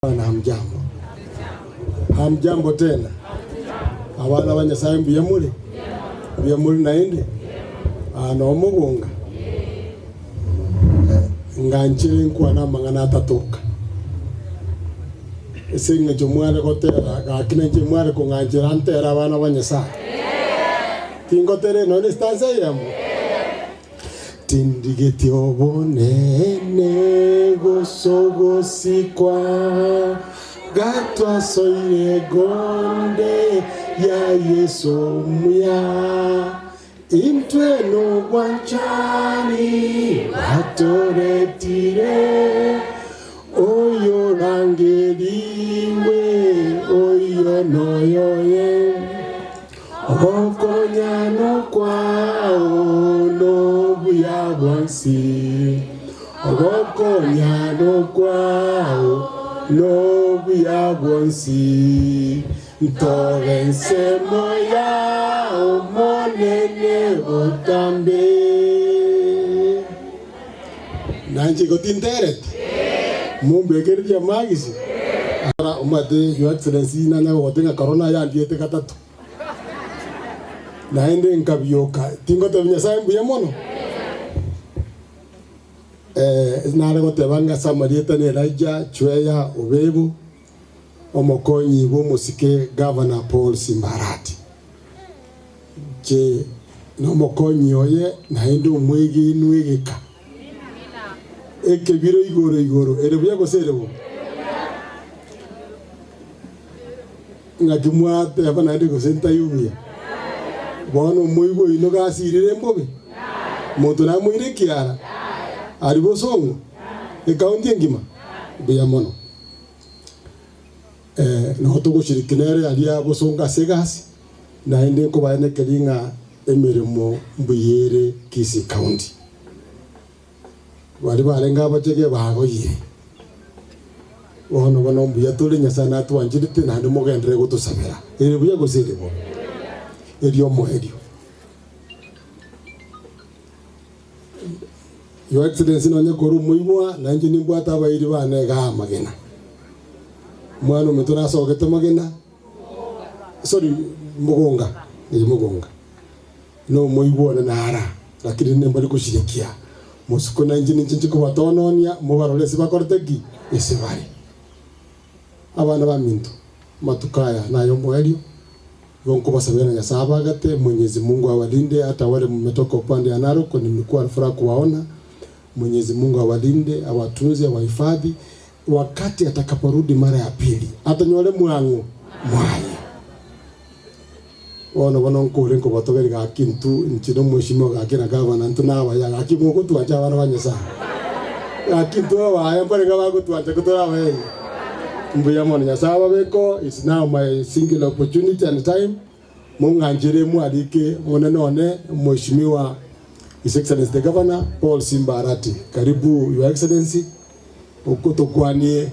Abana hamjambo? Hamjambo tena? Abana ba Nyasae mbuya more? Mbuya more naende? Aa noo mogonga? Nganchere nkwane amang'ana atatoka. Ase eng'encho mware gotera gaki nainche mware kong'anchera ntere abana ba Nyasae. Tingotere nonya ne stanza eyemo? Tindigeti obonene gose ogosikwa, gatwasoire egonde ya Yeso omuya. Intwe nobwanchani bwatoretire, oyorangeriwe oyio noyoye. Ogokonyana kwao nobuya bwonsi, ogokonyana kwao nobuya bwonsi, ntobe ensemo y'Omonene botambe. Nainche igo tintereti? Mombekererie amagisi? Omanyete Your Excellency nanya gogotebi ng'a korona yandiete gatato. Naende nkabioka, tingotebia Nyasae mbuya mono? Eh, nare goteba ng'a ase amarieta na Elijah Chweya Obebo, omokonyi bw'omosike Governor Paul Simbarati. Inche nomokonyi oye naende omwegenwa egeka. Ekebiro igoro igoro, ere buya gose ere bobe? Ng'aki mwateba naende gose ntaiyo buya? Bono omoigwa oino gasirire mbobe? Monto namoire ekiara? Aria bosongo? Ekaunti engima? Mbuya mono. Eh, nabo togoshiriki nere aria bosongo ase egasi, naende nkobaenekeria ng'a emeremo mbuya ere Kisii County. Baria barenge abachege bagoyire. Bono bono mbuya tore, Nyasae natwancherete, naende mogenderere gotosabera. Ere buya gose ere bobe? Erio omoerio. Your Excellency nonye kore omoigwa, nainche nimbwate abairi bane igaa amagena. Omwana ominto nasogete magena, sorry, mogonga, eh mogonga. Nomoigwa one nara, lakini rinde mbare gochirikia mosiko nainche ninche nche kobatononia, mobarore ase bakorete ki? Ase bare. Abana baminto, amatuko aya nayomoerio, igo nkobasabera ng'a Nyasae abagate, Mwenyezi Mungu awalinde, hata wale mmetoka upande ya Narok, nimekuwa na furaha kuwaona. Mwenyezi Mungu awalinde, awatunze, awahifadhi, wakati atakaporudi mara ya pili, atonyore mwang'o mwaye. Bono bono nkore nkobotogeria gaki intwe, inche na omweshimiwa gaki na gavana, intwe nabaya, gaki mogotwancha abana ba Nyasae. Gaki intwe abaya mbare ng'a bagotwancha ko tore abaene. Mbuya mono, Nyasae ababeke oo, it's now my single opportunity and time, mong'anchere mwarike omonene one, omweshimiwa His Excellency the Governor, Paul Simba Arati. Karibu Your Excellency, okotokwanie.